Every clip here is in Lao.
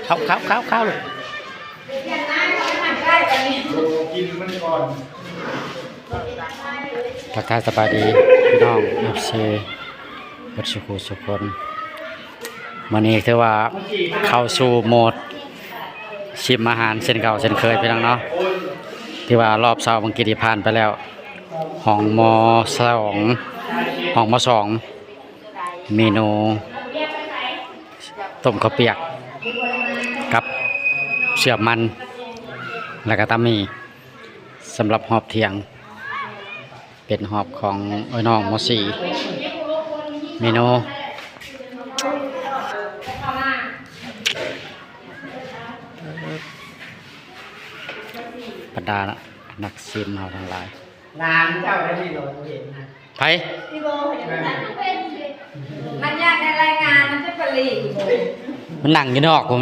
ເຂົ້າ ເຂົ້າ ເຂົ້າ ເຂົ້າລູກ. ທັກທາຍສະບາຍດີພີ່ນ້ອງເອັຟຊີ ເບິດສູ່ຄູ່ສູ່ຄົນ. ມື້ນີ້ຖືວ່າເຂົ້າສູ່ໂໝດຊິມອາຫານເຊັ່ນເກົ່າເຊັ່ນເຄີຍພີ່ນ້ອງເນາະ. ຖືວ່າລອບເຊົ້າມື້ກີ້ທີ່ຜ່ານໄປແລ້ວ ຫ້ອງ ມ.ສອງ ຫ້ອງ ມ.ສອງ ເມນູຕົ້ມເຂົ້າປຽກກັບເຊື່ອມມັນ ແລ້ວກະຕຳໝີ່. ສຳລັບຮອບທ່ຽງ ເປັນຮອບຂອງເອື້ອຍນ້ອງ ມ.ສີ່ ເມນູ ບັນດານັກຊິມເຮົາທັງຫຼາຍ. ຫຼານເຈົ້າໄດ້ ນີ້ບໍ່ເຫັນນະ ໃຜ? ມັນຢາກໄດ້ລາຍງານ ມັນຈະໄປຫຼີກ ມັນນັ່ງຢູ່ນອກພຸ້ນ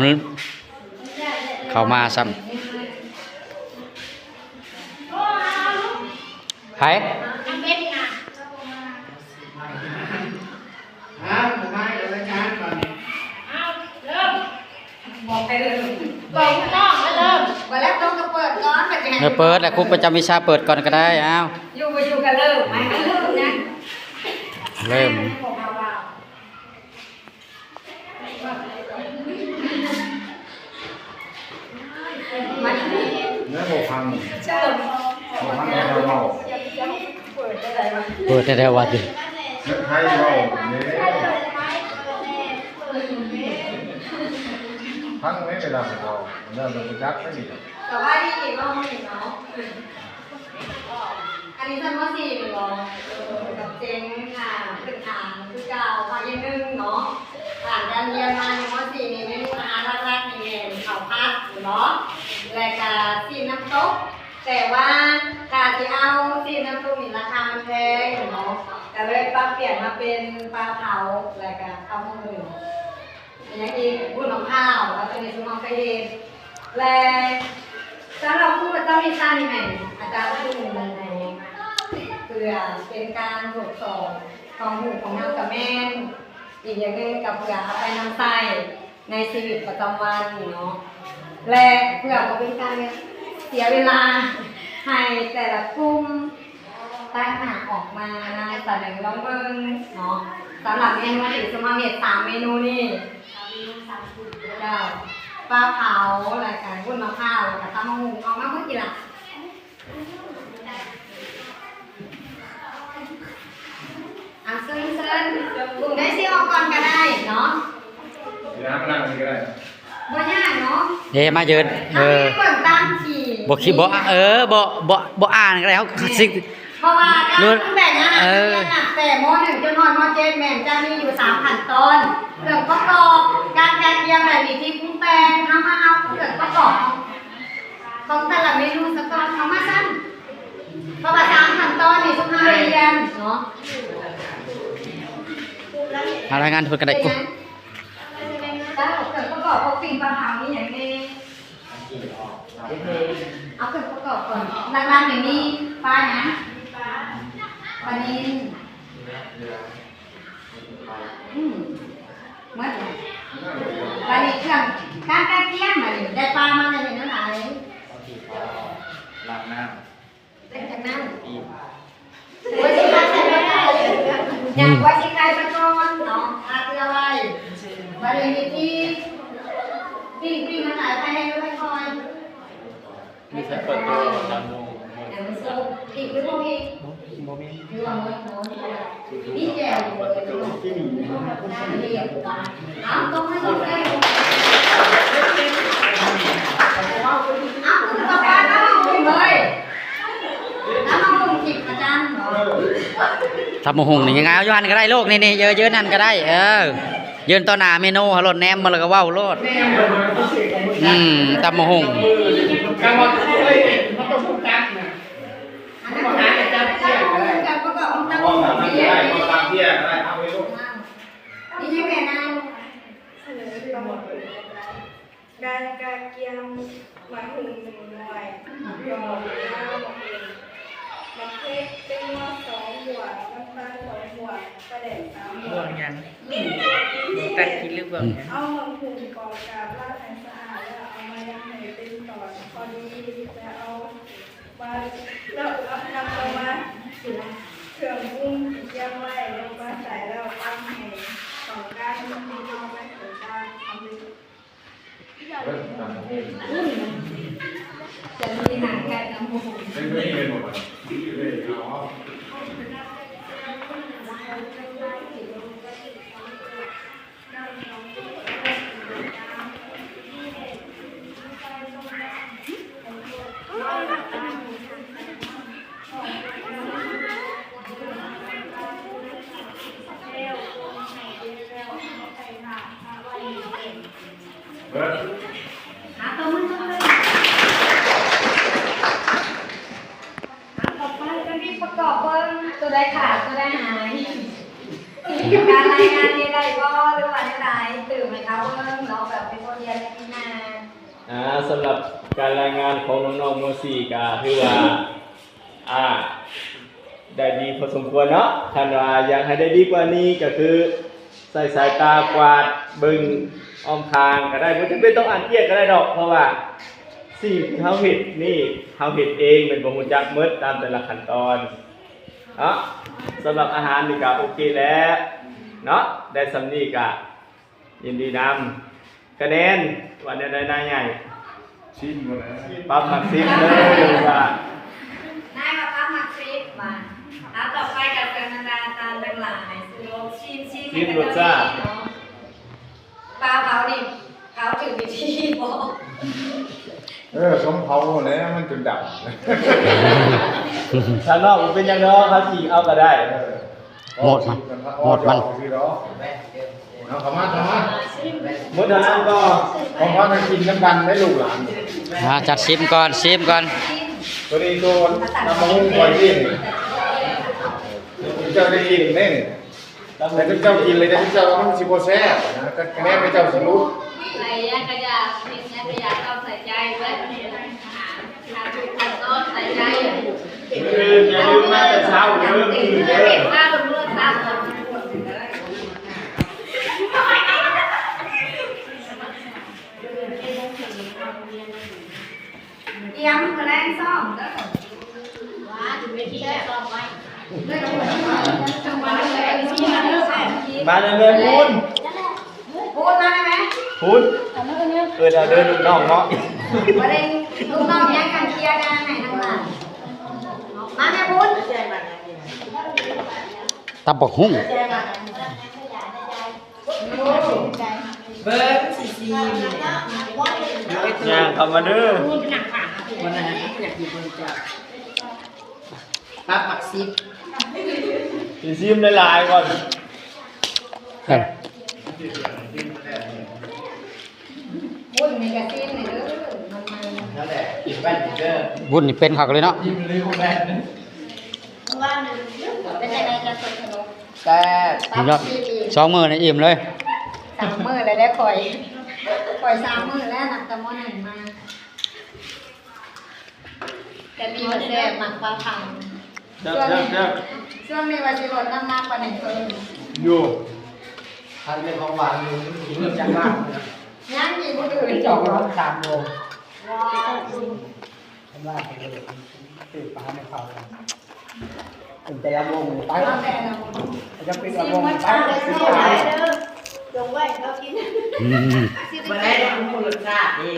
ເຂົ້າມາຊ້ຳ. ໃຜ? ອ້າວ ມາເອົາລາຍງານກ່ອນນີ້ ອ້າວ ເລີ່ມ ບອກໃຫ້ເລີ່ມ ບອກລູກນ້ອງໃຫ້ເລີ່ມ ບໍ່ແລ້ວຕ້ອງກະເປີດກ່ອນ ເອີ ເປີດແລ້ວ ຄູປະຈຳວິຊາເປີດກ່ອນກະໄດ້. ອ້າວ ຢູ່ບໍ່ຢູ່ກະເລີ່ມ ໃຫ້ເລີ່ມນະ ເລີ່ມ. ແມ່ນບໍ່ຟັງ ບໍ່ຟັງເຮົາເວົ້າ ເປີດແທ້ໆວ່າຕິ ເຮັດໃຫ້ເວົ້າເດ້ ຟັງແມ້ເວລາເຮົາເວົ້າ ແລ້ວເຮົາບໍ່ຈັກໄປນີ້ດອກ. ສະບາຍດີອີກຮອບໜຶ່ງເນາະ. ອັນນີ້ຊັ້ນ ມ.ສີ່ ແມ່ນບໍ່? ເອີ ກັບເຈັງ ອ່າ ພື້ນຖານຄືເກົ່າ ພາກທີ່ໜຶ່ງເນາະ. ຜ່ານການຮຽນມາຢູ່ ມ.ສີ່ ນີ້ ເມນູອາຫານຫຼັກໆນີ້ແມ່ນເຂົ້າຜັດແມ່ນບໍ່? ແລະກະຊີ້ນນ້ຳຕົກ ແຕ່ວ່າຖ້າຊິເອົາຊີ້ນນ້ຳຕົກນີ້ລາຄາມັນແພງແມ່ນບໍ່? ກະເລີຍປັບປ່ຽນມາເປັນປາເຜົາ ແລະກະຕຳບັກຫຸ່ງ. ອີຫຍັງອີກ? ວຸ້ນໝາກພ້າວ ແລ້ວໂຕນີ້ຊຸມເຮົາໄປເຮັດ ແລະ ສຳລັບຄູປະຈຳວິຊານີ້ແມ່ນອາຈານຊຸມໃຫ້ ເພື່ອເປັນການທົດສອບຄວາມຮູ້ຂອງເຮົາກະແມ່ນ. ອີກຢ່າງໜຶ່ງກະເພື່ອເອົາໄປນຳໃຊ້ໃນຊີວິດປະຈຳວັນເນາະ ແລະ ເພື່ອບໍ່ເປັນການເສຍເວລາ ໃຫ້ແຕ່ລະກຸ່ມ ຕັ້ງໜ້າອອກມານຳສະເໜີລອງເບິ່ງເນາະ. ສຳລັບເມນູທີ່ຊຸມເຮົາເຮັດສາມເມນູນີ້ ເຈົ້າ ປາເຜົາ ແລ້ວກະວຸ້ນໝາກພ້າວ ແລ້ວກະຕຳບັກຫຸ່ງ ອອກມາເບິ່ງຕິລະ. ອ່າ ເຊີນ ເຊີນ ກຸ່ມໃດຊິອອກກ່ອນກະໄດ້ເນາະ ຍາມານັ່ງນີ້ກະໄດ້. ບໍ່ຍາກເນາະ ເດ້ ມາຢືນ ເອີ ເບິ່ງຕາມທີ່ ບໍ່ຄິດ ບໍ່ ເອີ ບໍ່ ບໍ່ ບໍ່ອ່ານກະໄດ້ ເຮົາຊິ ເພາະວ່າການປຸງແຕ່ງອາຫານ ເອີ ແຕ່ ມ.ໜຶ່ງ ຈົນຮອດ ມ.ເຈັດ ແມ່ນຈະມີຢູ່ສາມຂັ້ນຕອນ ເຄື່ອງປະກອບ ການຈັດລຽງ ແລະ ວິທີປຸງແຕ່ງ. ເຮົາມາເອົາເຄື່ອງປະກອບຂອງ ຂອງແຕ່ລະເມນູສະກ່ອນ ເອົາມາຊັ້ນ ເພາະວ່າສາມຂັ້ນຕອນນີ້ຊຸມເຮົາໄດ້ຮຽນເນາະ. ເອົາລາຍງານເພິ່ນກະໄດ້. ເຈົ້າ ເຄື່ອງປະກອບຂອງປີ້ງປາເຜົາມີຫຍັງແດ່? ເອົາເຄື່ອງປະກອບກ່ອນ ຫຼັກໆນີ້ມີປາຫຍັງ? ປານິນ ອືມ ໝົດແລ້ວ. ບາດນີ້ເຄື່ອງການກະກຽມ ບາດນີ້ໄດ້ປາມາແລ້ວເຮັດແນວໃດ? ລ້າງນ້ຳ ຫຼັງຈາກນັ້ນ ອືມ ວ່າຊິໄຂ່ປາກ່ອນເນາະ ອາເກືອໄວ້ ບາດນີ້ວິທີ ປີ້ງ ປີ້ງມັນຫຼາຍໄຟແຮງຫຼືໄຟຄ່ອຍ? ມີໃສ່ເປີດໂຕຕອນໂມງ ຍັງບໍ່ສຸກ ອີກຫຼືບໍ່ອີກ? ບໍ່ມີ ຫຼືວ່າໝົດ ມີແຈ່ວຢູ່ເລີຍ ເອົາ ຕົບມືຕົບແຂນ ເອົາ ຄືປະກາດຕຳບັກຫຸ່ງເລີຍ ຕຳບັກຫຸ່ງທິບອາຈານເນາະ. ຕຳບັກຫຸ່ງນີ້ງ່າຍໆ ເອົາຢູ່ຫັ້ນກະໄດ້ລູກ ນີ້ໆ ເອີ ຢືນຫັ້ນກະໄດ້ ເອີ ຢືນຕໍ່ໜ້າເມນູເຮົາໂລດ ແນມມາແລ້ວກະເວົ້າໂລດ ອືມ ຕຳບັກຫຸ່ງ. ອັນນັ້ນ ການກະກຽມໝາກຫຸ່ງໜຶ່ງໜ່ວຍ ໝາກດອກ ໝາກເຜັດ ແຕງໂມສອງບວກ ໝາກ ປາສອງບ່ວງ ປາແດກສາມບ່ວງ ບ່ວງຫຍັງ? ບ່ວງຕັກກິນ ຫຼື ບ່ວງຫຍັງ? ເອົາໝາກຫຸ່ງປອກກາບລ້າງໃຫ້ສະອາດ ແລ້ວເອົາມາຍຳໃຫ້ເຕັມຕອນພໍດີ ແລ້ວເອົາມາ ແລ້ວເອົານຳເຂົ້າມາ ເຄື່ອງປຸງທີ່ກຽມໄວ້ລົງມາໃສ່ ແລ້ວຕຳໃຫ້ເຂົ້າກັນ ແລ້ວເອົາໄປໃສ່ຈານ. ເບິດ ຫາຕົວມັນເບິ່ງເລີຍ ຫາຕໍ່ໄປ ເປັນວິປະກອບເບິ່ງ ຕົວໃດຂາດ ຕົວໃດຫາຍ ການລາຍງານເຮັດໄດ້ບໍ່ ຫຼືວ່າແນວໃດ ຕື່ມໃຫ້ເຂົາເບິ່ງເນາະ ແບບເປັນບົດຮຽນໃນປີໜ້າ. ອ່າ ສຳລັບການລາຍງານຂອງນ້ອງໆ ມໍສີ່ ກໍຖືວ່າ ອ່າ ໄດ້ດີພໍສົມຄວນເນາະ ຄັນວ່າຢາກໃຫ້ໄດ້ດີກວ່ານີ້ກໍຄືໃຊ້ສາຍຕາກວາດເບິ່ງອ້ອມຂ້າງກໍໄດ້ ບໍ່ຈຳເປັນຕ້ອງອ່ານກຽດກໍໄດ້ດອກ ເພາະວ່າສິ່ງທີ່ເຮົາເຮັດນີ້ເຮົາເຮັດເອງ ແມ່ນບໍ່ຮູ້ຈັກໝົດຕາມແຕ່ລະຂັ້ນຕອນເນາະ. ສຳລັບອາຫານນີ້ກໍໂອເຄແລ້ວເນາະ ໄດ້ສ່ຳນີ້ກໍ ຍິນດີນຳ. ຄະແນນວ່າແນວໃດນາຍໃຫຍ່? ສິບບໍ່ແລ້ວ ປັບໝາກສິບເດີວ່າ ນາຍວ່າປັບໝາກສິບວ່າ. ອ່າ ຕໍ່ໄປກໍເຊີນບັນດາທ່ານທັງຫຼາຍ ຊິມ ຊິມ ຊິມ ໃຫ້ເຂົາເຈົ້າເນາະ ປາເຜົານີ້ ເຜົາຖືກວິທີບໍ່? ເອີ ສົມເຜົາແລ້ວ ມັນຈົນດຳ. ທາງນອກບໍ່ເປັນຫຍັງດອກ ເຮົາຊິເອົາກໍໄດ້. ເອີ ໝົດມັນ ໝົດມັນ ເອົາເຂົ້າມາ ເຂົ້າມາ ໝົດເທົ່ານັ້ນກໍ ຂອງເຮົາໄດ້ກິນນຳກັນໄດ້ລູກຫຼານ. ອ່າ ຈັດຊິມກ່ອນ ຊິມກ່ອນ ຕົວນີ້ຕົວຕຳບັກຫຸ່ງຂ້ອຍກິນ ເຈົ້າໄດ້ກິນເດ້ນີ້. ແຕ່ເຈົ້າກິນເລີຍ ແຕ່ເຈົ້າວ່າມັນຊິບໍ່ແຊບນະ ຄະແນນເຈົ້າຊິຫຼຸດ. ໃສ່ຫຍັງກະຢ່າ ເຮັດຫຍັງກະຢ່າ ຕ້ອງໃສ່ໃຈເວີຍ ຂັ້ນຕອນໃສ່ໃຈ. ມື້ອື່ນຢ່າລືມມາແຕ່ເຊົ້າເດີ ມື້ອື່ນເດີ ເຮັດມາໂລດໆ. ຕຽມມື້ແລງຊ້ອມເດີ ວ່າຊິໄປທີ່ແລ້ວຊ້ອມໄວ້ ມາເດີແມ່ບຸນ ບຸນມາໄດ້ໄໝ? ບຸນ ເອີ້ນເອົາເດີລູກນ້ອງເນາະ ບໍ່ໄດ້ ລູກນ້ອງຍັງກັນເຄຍງານໃຫ້ທັງຫຼາຍ ມາແມ່ບຸນ ຕຳບັກຫຸ່ງ. ເບິ່ງຊິຊີມ ຍ່າງເຂົ້າມາເດີ ຕັບໝາກສິບ ຊິຊີມຫຼາຍໆກ່ອນ. ວຸ້ນນີ້ກະຊີມແດ່ເດີ ມັນໆ ນັ້ນແຫຼະ ກິນແວ່ນເດີ ວຸ້ນນີ້ເປັນຄັກເລີຍເນາະ ກິນເລີຍແວ່ນ. ເປັນຈັ່ງໃດ ແຊບ ສອງມື້ນີ້ອີ່ມເລີຍ ສາມມື້ແລ້ວເດ້ຂ້ອຍ ຂ້ອຍສາມມື້ແລ້ວ ນັບແຕ່ ມໍໜຶ່ງ ມາ ແຕ່ມີແຊບ ມັກປາເຜົາ ແຊບໆ ຊ່ວງນີ້ວ່າຊິລົດນ້ຳໜັກປານໃດເພິ່ນ ຢູ່ ຄັນເປັນຂອງຫວານຢູ່ ກິນຈັກໜ້າ ຍັງອີກບໍ່ຖືກ ສາມໂມງ ວ້າວ ທຳລາຍໄປເລີຍ ຕື່ນປາໃຫ້ເຂົາ ເປັນແຕ່ລະວົງໄປ ຈະເປັນລະວົງໄປ ຊິມເອົາເດີ ຈົ່ງໄວ້ເຂົາກິນ ອືມ ບໍ່ໄດ້ ມັນບໍ່ລົດຊາດເດ້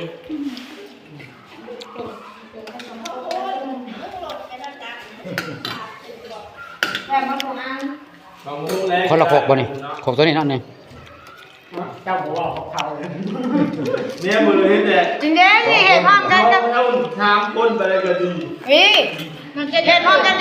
ແບບມັນບໍ່ອັນ ຄົນລະຄົກບໍ່ນີ້ ຄົກໂຕນີ້ເນາະນີ້ ເຈົ້າບໍ່ເວົ້າຂອງເຂົາ ແມ່ນບໍ່ເຫັນແຫຼະ ຈິງເດ້ ນີ້ເຮັດພ້ອມກັນກັບ ເອົາສາມຄົນໄປໄດ້ກໍດີ ນີ້ ມັນຈະເຮັດພ້ອມກັນ